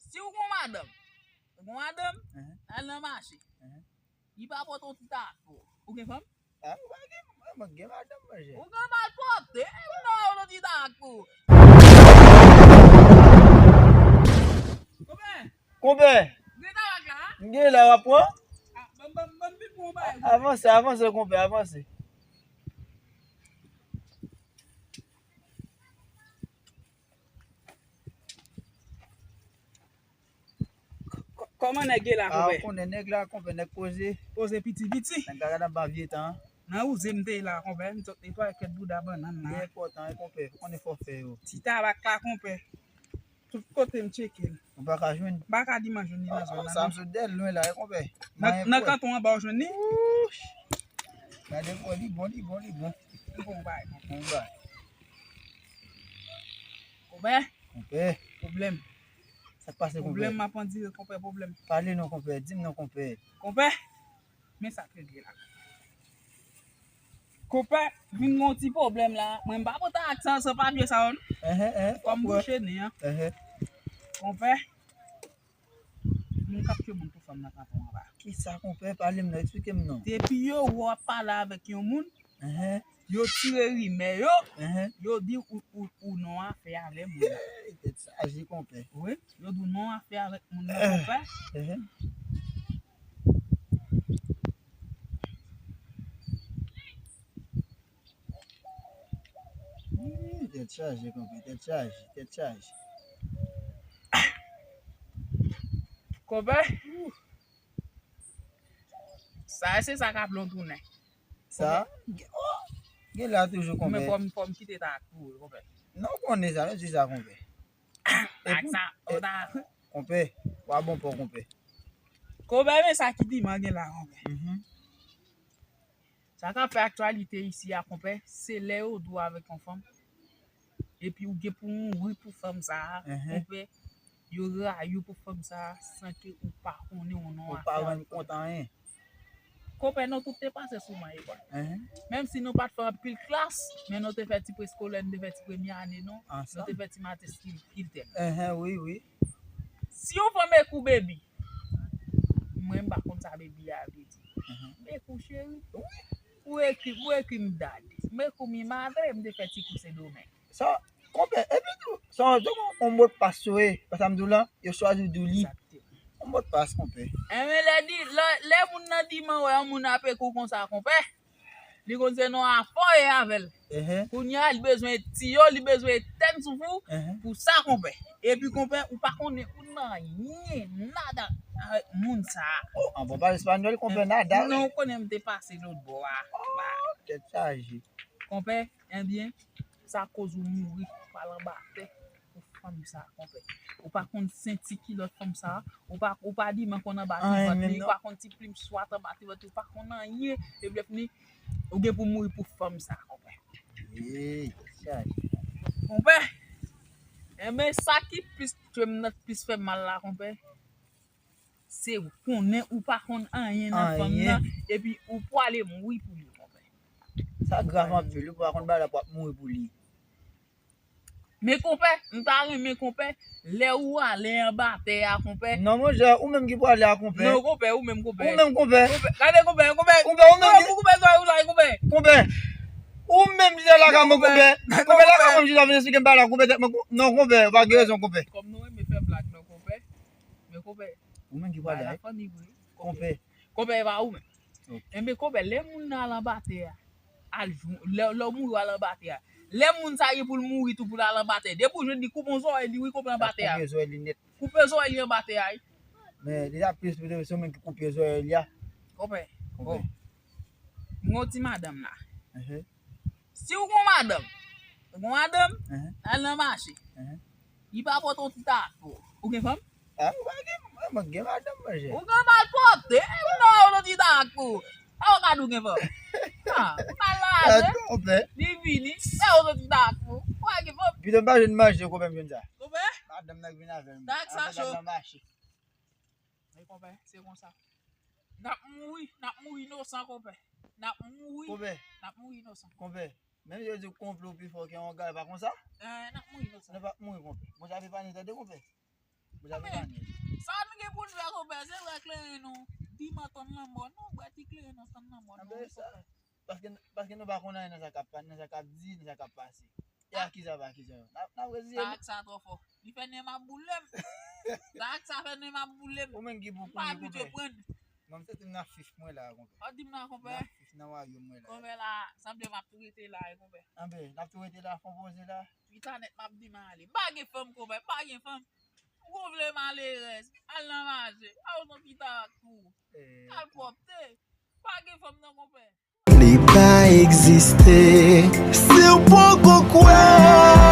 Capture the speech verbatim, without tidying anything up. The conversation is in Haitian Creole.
Si w gon madanm, ou gon madanm, al nan mache. Li pa pote yon ti tako. Ou gen fanm? Ah, ou pa gen, mwen gen madanm, monchè. Ou gen malpwòpte, epi nan yon ti tako. Konpè, Konpè, gen tabak la? M gen la, w ap pran? Ah, ban m, ban m, ban m vin pou yon bagay. Avanse, avanse, konpè, avanse. Kò-, kòman nèg ye la, konpè? Ah, ou konnen nèg la, konpè, nèg poze. Poze piti piti. Nèg la gade anba vye tan. Nan wouze m te la, konpè, m sot netwaye kèk bouda bannann la. Li enpòtan, wi, konpè. Ou konnen fò fè yo. Ti tabak la, konpè. Tout kote m tcheke l. Ou pa ka jwenn? M pa ka di m jwenn li nan zòn nan, non. Sa m sot dèyè l lwen la, wi, konpè. Nan, nan kanton anba w jwenn li? Wouch! Gade, konpè, li bon, li bon, li bon. Li bon, bay. Bon, bay. Konpè. Konpè. Pwoblèm. Sa k pase, konpè? Pwoblèm, m ap andire, konpè, pwoblèm. Pale non, konpè. Di m non, konpè. Konpè. Men sa k regle la. Konpè, vin gon ti pwoblèm la. Mwen m pa pote ak sa, san papye sa yo, non. Fò m bouche nen an. Konpè, moun k ap tchwe moun pou fanm nan kanpe anba. Kisa, konpè? Pale m non, eksplike m non. Depi yo wè w ap pale avèk yon moun, yo tire rimè yo, yo di ou, ou, ou non afè avè moun nan. Tèt chaje, konpè. Wi, yo di w non afè avèk moun nan, konpè. Ih, tèt chaje, konpè, tèt chaje, tèt chaje. Konpè? Sa, se sa k ap lon tounen. Sa? Gen, oh, gen la toujou, konpè. Men fò m, fò m kite ta ak pou ou, konpè. Non, ou konnen sa, nou di sa, konpè. Ak sa, ou ta. Konpè, w a bon pò, konpè. Konpè, men sa ki di m an gen la, konpè. Sa k ap fè aktyalite isi a, konpè, se lè yo di w avèk yon fanm, epi ou gen pou mouri pou fanm sa a, konpè, yo rayi w pou fanm sa a, san ke ou pa konnen yon non afè avèk fanm. Ou pa rann kont anyen. Konpè, nou tout te pase sou mwen, e pa. Menm si nou pa t fè anpil klas, men nou te fè ti preskolè, nou te fè ti premye ane nou, nou te fè ti matriskiltè. Wi, wi. Si yon fanm ekri w baby, mwen m pa konn sa baby a vle di. M ekri w cheri. Ou ekri, ou ekri m daddy. M ekri w mi madre, m te fè ti kou Sendomeng. Sa, konpè, epi tou, sa yon, yon, yon modpas sou e, pa sa m di w lan, yo chwazi w di w li. Yon modpas, konpè. Enben, lè di, lè, lè moun nan di m wè yon moun ap ekri w konsa, konpè, li konn se non afè w ye avè l. Kounye a, li bezwen tiyo, li bezwen etèn souf ou pou sa, konpè. Epi, konpè, ou pa konnen ou nan anyen, nada, avèk moun sa a. Oh, an bon pale espanyòl, konpè, nada, wi. Non, ou konnen m te pase lòt bò a. Oh, tèt chaje. Konpè, enben, sa koz ou mouri, ou pa al anba tè pou fanm sa, konpè. Ou pa konn senti kilòt fanm sa, ou pa, ou pa di men konn anba ti vant li, ou pa konn ti plim swat anba ti vant li, ou pa konn anyen, epi lè fini, ou gen pou mouri pou fanm sa, konpè. Konpè, enben, sa ki plis tchwe m nan, plis fè m mal la, konpè. Se ou konnen ou pa konn anyen nan fanm nan, epi ou pwale mouri pou li, konpè. Sa grav anpil, ou pa konn bagay la pou ap mouri pou li. Men konpè, m ta renmen konpè, lè ou ale anba tè a, konpè. Non, monchè, ou menm ki pwale a, konpè. Non, konpè, ou menm, konpè. Ou menm, konpè. Konpè, gade, konpè, konpè. Konpè, ou menm ki. Konpè, konpè, zòrèy ou la, konpè. Konpè. Ou menm ki te lakay mwen, konpè. Konpè, lakay mwen, m chita vin esplike m bagay la, konpè, tèt mwen, non, konpè, ou pa gen rezon, konpè. Kòm nou renmen fè blag, non, konpè. Men konpè, ou menm ki pral la, konpè. Konpè, e pa ou menm. Enben, konpè, lè moun nan al anba tè a, al jou, lè, lè w mouri, w al anba tè a. Lè moun sa gen pou l mouri tou, pou l al anba tè. Depi w jwenn li, koupe yon zòrèy li, wi, konpè, anba tè a. Koupe zòrèy li nèt. Koupe zòrèy li anba tè a, wi. Men, li ta plis pou se ou menm ki koupe zòrèy li a. Konpè. Bon. M gon ti madanm la. Si w gon madanm, ou gon madanm, al nan mache. Li pa pote yon ti tako. Ou gen fanm? Ah, ou pa gen, mwen gen madanm, monchè. Ou gen malpwòpte, e ou nan yon ti tako. E ou gade ou gen fanm. Ah, ou mal lave. Li vini, e yon ti tako. Ou pa gen fanm. Pito m pa jwenn manje, konpè, m jwenn sa. Konpè? Madanm nan k vin avè m. Sa k sa cho? Nan mache. Men konpè, se konsa. N ap mouri, n ap mouri inosan, konpè. N ap mouri, konpè, n ap mouri inosan. Konpè, menm si yo di konplo pi fò ke yon gay, pa konsa? Eh, n ap mouri inosan. Nou p ap mouri, konpè. Bon, sa fè pa nou tande, konpè. Bouch ap evann. Sa nou gen pou n fè, konpè? Se vre kleren nou dimann tann lanmò. Nou bwè ti kleren nou tann lanmò. Anben, sa, paske, paske nou pa konn anyen nan sa k ap, nan sa k ap di, nan sa k ap pase. E a kisa pa kisa yo? N ap, n ap reziye nou. Sa ak sa twò fò. Li fè nen m ap boule m. Sa ak sa fè nen m ap boule m. Ou menm ki pou konnen, konpè. M pa abitye pran. Mwen, m santi m nan fif mwen la, konpè. Ou di m nan, konpè? Nan fif, nan wayòm mwen la. Konpè la, sanble m ap tou rete la, wi, konpè. Anben, n ap tou rete la, fon poze la. Pita nèt, m ap di m ale. M pa gen fanm, konpè, m pa gen fanm. Ou gon vle malerèz, al nan maje. A ou non pita ak tou. Al pwòpte. Pa gen fanm non, konpè. Li pa egziste. Si w poko kwè.